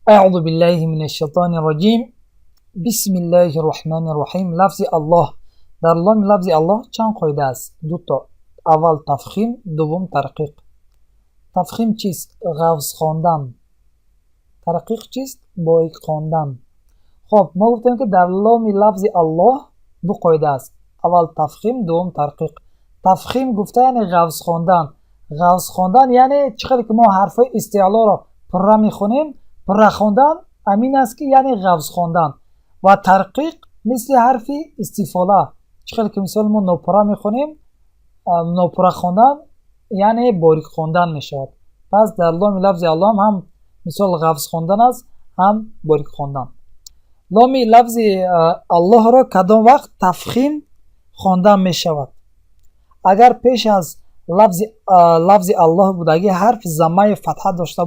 Аъузу биллаҳи минаш шайтонир роҷим. Бисмиллаҳир роҳманир роҳим. Лафзи Аллоҳ. Дар ломи лафзи Аллоҳ чанд қоида аст? Ду то. Аввал тафхим, дуввум тарқиқ. Тафхим чист? Ғафз хондан. Тарқиқ чист? Борик хондан. Хоб, мо гуфтем, ки дар ломи лафзи Аллоҳ ду қоида аст. Аввал тафхим, дуввум тарқиқ. Тафхим гуфта яъне ғафз хондан. Ғафз хондан яъне чӣ хеле ки мо ҳарфҳои истеълоро пурра мехонем, пурра хондан ҳамин аст, ки яъне ғафз хондан. Ва тарқиқ мисли ҳарфи истифола, чӣ хеле ки мисол мо нопурра мехонем, нопурра хондан яъне борик хондан мешавад. Пас дар ломи лафзи Аллоҳ ҳам мисол ғафз хондан аст, ҳам борик хондан. Ломи лафзи Аллоҳро кадом вақт тафхим хондан мешавад? Агар пеш аз лафзи Аллоҳ будагӣ ҳарф заммаю фатҳа дошта,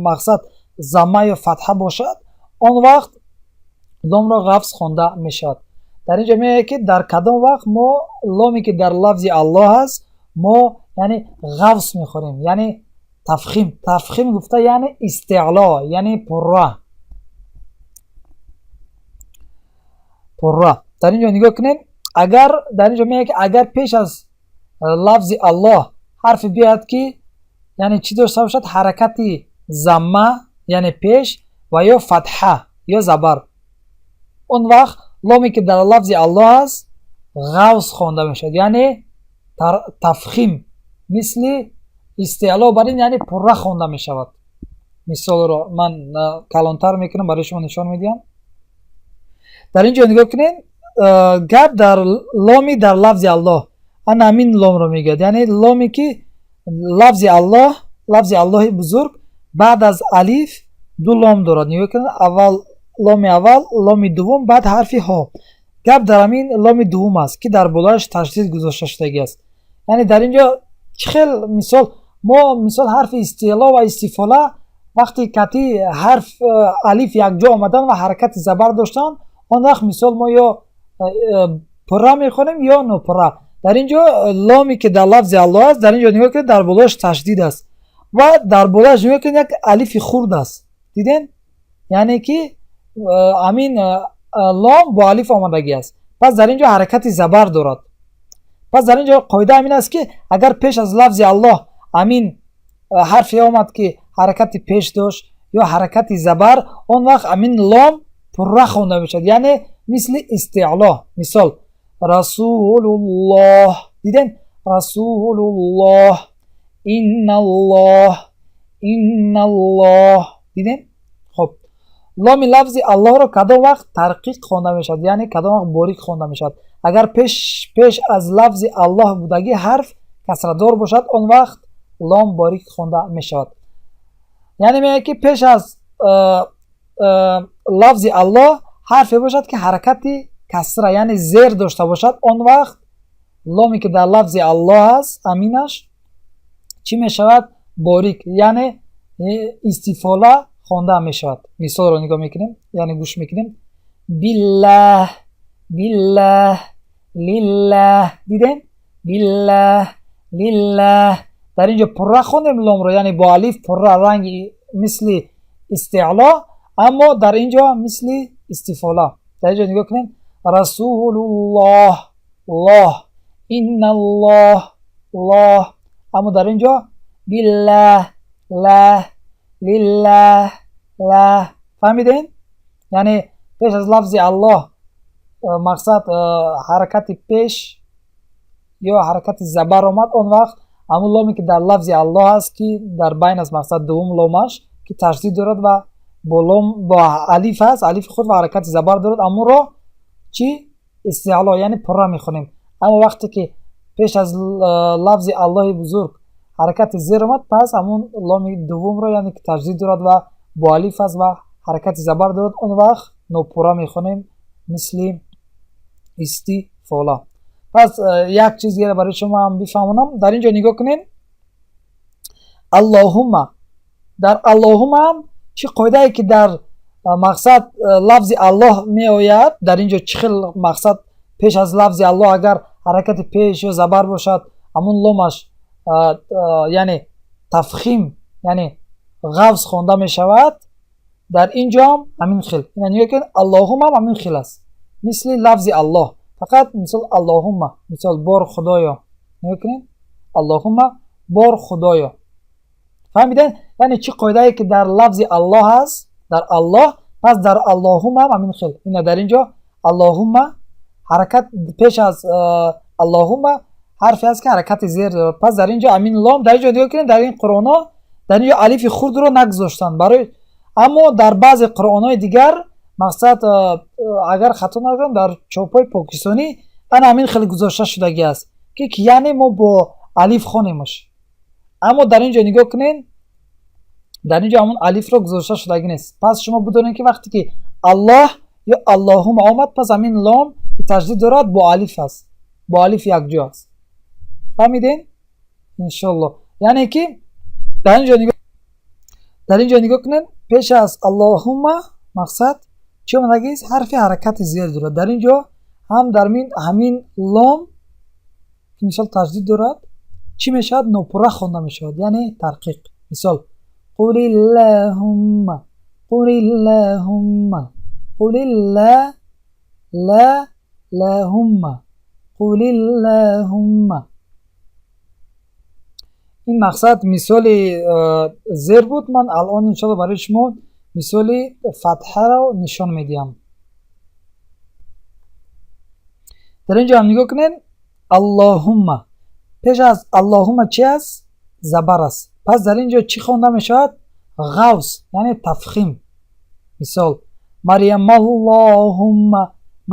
мақсад заммаю фатҳа бошад, он вақт ломро ғафз хонда мешавад. Дар ин ҷо меояд, ки дар кадом вақт мо ломе, ки дар лафзи Аллоҳ аст, мо яъне ғафз мехонем, яъне тафхим. Тафхим гуфта яъне истеъло, яъне пурра, пурра. Дар ин ҷо нигоҳ кунед, агар дар ин ҷо меояд, ки агар пеш аз лафзи Аллоҳ ҳарфе биёяд, ки яъне чӣ дошта бошад? Ҳаракати замма, яъне пеш, ва ё фатҳа ё забар, он вақт ломе, ки дар лафзи Аллоҳ аст, ғавз хонда мешавад, яъне тафхим, мисли истеъло бар ин, яъне пурра хонда мешавад. Мисолро ман калонтар мекунам, барои шумо нишон медиҳам. Дар ин ҷо нигоҳ кунед, гап дар ломи дар лафзи Аллоҳ, ана ҳамин ломро мегӯяд, яъне ломе, ки лафзи Аллоҳ, лафзи Аллоҳи бузург баъд аз алиф ду лом дорад. Нигоҳ кунед, аввал ломи аввал, ломи дуввум, баъд ҳарфи ҳо. Гап дар ҳамин ломи дуввум аст, ки дар болояш ташдид гузошта шудагӣ аст. Яъне дар ин ҷо чӣ хел мисол мо мисол ҳарфи истеъло ва истифола вақте кати ҳарф алиф якҷо омадан ва ҳаракати забар доштан, он вақт мисол мо ё пурра мехонем, ё нопурра. Дар ин ҷо ломе, ки дар лафзи Аллоҳ аст, дар ин ҷо нигоҳ кунед, дар болояш ташдид аст ва дар болояш, нигоҳ кунед, як алифи хурд аст. Диден? Яъне ки ҳамин лом бо алиф омадагӣ аст. Пас дар ин ҷо ҳаракати забар дорад. Пас дар ин ҷо қоида ҳамин аст, ки агар пеш аз лафзи Аллоҳ ҳамин ҳарфе омад, ки ҳаракати пеш дошт ё ҳаракати забар, он вақт ҳамин лом пурра хонда мешавад, яъне мисли истеъло. Мисол: Расулуллоҳ. Диден? Расулуллоҳ, инналлоҳ, инналлоҳ. Диден? Хоб, ломи лафзи Аллоҳро кадом вақт тарқиқ хонда мешавад, яъне кадом вақт борик хонда мешавад? Агар пеш аз лафзи Аллоҳ будагӣ ҳарф касрадор бошад, он вақт лом борик хонда мешавад. Яъне мегӯяд, ки пеш аз лафзи Аллоҳ ҳарфе бошад, ки ҳаракати касра, яъне зер дошта бошад, он вақт ломе, ки дар лафзи Аллоҳ аст, аминаш чӣ мешавад? Борик, яъне истифола хонда мешавад. Мисолро нигоҳ мекунем, яъне гӯш мекунем: биллаҳ, биллаҳ, лиллаҳ. Дидем? Биллаҳ, лиллаҳ. Дар ин ҷо пурра хондем ломро, яъне бо алиф пурра, ранги мисли истеъло, аммо дар ин ҷо мисли истифола. Дар ин ҷо нигоҳ кунем: Расулуллоҳ, лоҳ, инналлоҳ, лоҳ. Аммо дар ин ҷо биллаҳ, лаҳ, лиллаҳ, лаҳ. Фаҳмидем? Яъне пеш аз лафзи Аллоҳ мақсад ҳаракати пеш ё ҳаракати забар омад, он вақт ҳамун ломе, ки дар лафзи Аллоҳ аст, ки дар байн аст, мақсад дуввум ломаш, ки ташдид дорад ва бо лом, бо алиф аст, алифи худ ва ҳаракати забар дорад, амонро чӣ? Истеъло, яъне пурра мехонем. Аммо вақте ки пеш аз лафзи Аллоҳи бузург ҳаракати зер омад, пас ҳамун ломи дуввумро, яъне ки ташдид дорад ва бо алиф аст ва ҳаракати забар дорад, он вақт нопурра мехонем, мисли истифола. Пас як чиз дигаре барои шумо ҳам бифаҳмонам. Дар ин ҷо нигоҳ кунед: Аллоҳумма. Дар Аллоҳумма ҳам чӣ қоидае, ки дар мақсад лафзи Аллоҳ меояд, дар ин ҷо чӣ хел мақсад пеш аз лафзи Аллоҳ агар ҳаракати пеш ё забар бошад, ҳамун ломаш яъне тафхим, яъне ғафз хонда мешавад. Дар ин ҷо ҳам ҳамин хел. Ина нигоҳ кунед, Аллоҳумма ҳам ҳамин хел аст, мисли лафзи Аллоҳ. Фақат мисол Аллоҳумма, мисол бор Худоё. Нигоҳ кунед, Аллоҳумма, бор Худоё. Фаҳмидед? Яъне чӣ қоидае ки дар лафзи Аллоҳ аст, дар Аллоҳ, пас дар Аллоҳумма ҳам ҳамин хел. Ина дар ин ҷо Аллоҳумма ҳаракат пеш аз Аллоҳумма ҳарфе аст, ки ҳаракати зер дорад. Пас дар ин ҷо ҳамин лом. Дар ин ҷо нигоҳ кунед, дар ин қуръонҳо дар ин ҷо алифи хурдро нагузоштанд барои, аммо дар баъзе қуръонҳои дигар, мақсад, агар хато накунам, дар чопҳои покистонӣ ана ҳамин хел гузошта шудагӣ аст, ки яъне мо бо алиф хонемаш. Аммо дар ин ҷо нигоҳ кунед, дар ин ҷо ҳамон алифро гузошта шудагӣ нест. Пас шумо бидонед, ки вақте ки Аллоҳ ё Аллоҳума омад, пас ҳамин лом, ки ташдид дорад, бо алиф аст, бо алиф якҷо аст. Фаҳмидем, иншоалло? Яъне ки дар ин ҷо нигоҳ кунед, пеш аз Аллоҳума, мақсад, чӣ омадагист? Ҳарфи ҳаракати зер дорад. Дар ин ҷо ҳам дар ҳамин лом, ки мисол ташдид дорад, чӣ мешавад? Нопурра хонда мешавад, яъне тарқиқ. Мисол: қулиллаҳумма, қулиллаҳумма, қулилла ла лаҳумма, қулиллаҳумма. Ин, мақсад, мисоли зер буд. Ман алон, иншоалло, барои шумо мисоли фатҳаро нишон медиҳам. Дар ин ҷо ҳам нигоҳ кунед, Аллоҳумма, пеш аз Аллоҳумма чи аст? Забар аст. Пас дар ин ҷо чӣ хонда мешавад? Ғавс, яъне тафхим. Мисол: Марьям аллоҳумма,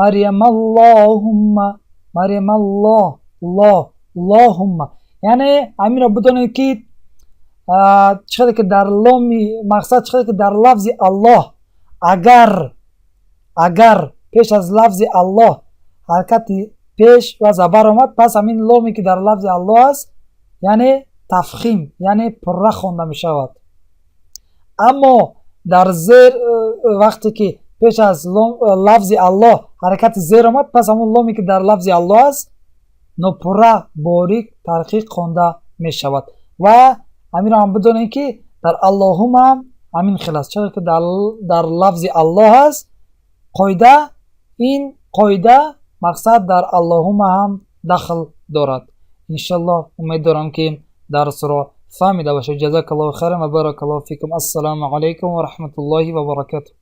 Марьям аллоҳумма, Марьям аллоҳ ло лоҳумма. Яъне ҳаминро бидонед, ки чӣ хеле ки дар ломи, мақсад, чӣ хеле ки дар лафзи Аллоҳ агар пеш аз лафзи Аллоҳ ҳаракати пеш ва забар омад, пас ҳамин ломе, ки дар лафзи Аллоҳ аст, яъне тафхим, яъне пурра хонда мешавад. Аммо дар зер, вақте ки пеш аз лафзи Аллоҳ ҳаракати зер омад, пас ҳамон ломе, ки дар лафзи Аллоҳ аст, нопурра, борик, тарқиқ хонда мешавад. Ва ҳаминро ҳам бидонем, ки дар Аллоҳума ҳам ҳамин хел аст. Чаро ки дар лафзи Аллоҳ аст қоида, ин қоида, мақсад, дар Аллоҳума ҳам дахл дорад. Иншаллоҳ, умед дорам, ки дарсро фаҳмида бошед. Ҷазакаллоҳу хайран ва баракаллоҳу фикум. Ассалому алайкум ва раҳматуллоҳи ва баракатуҳ.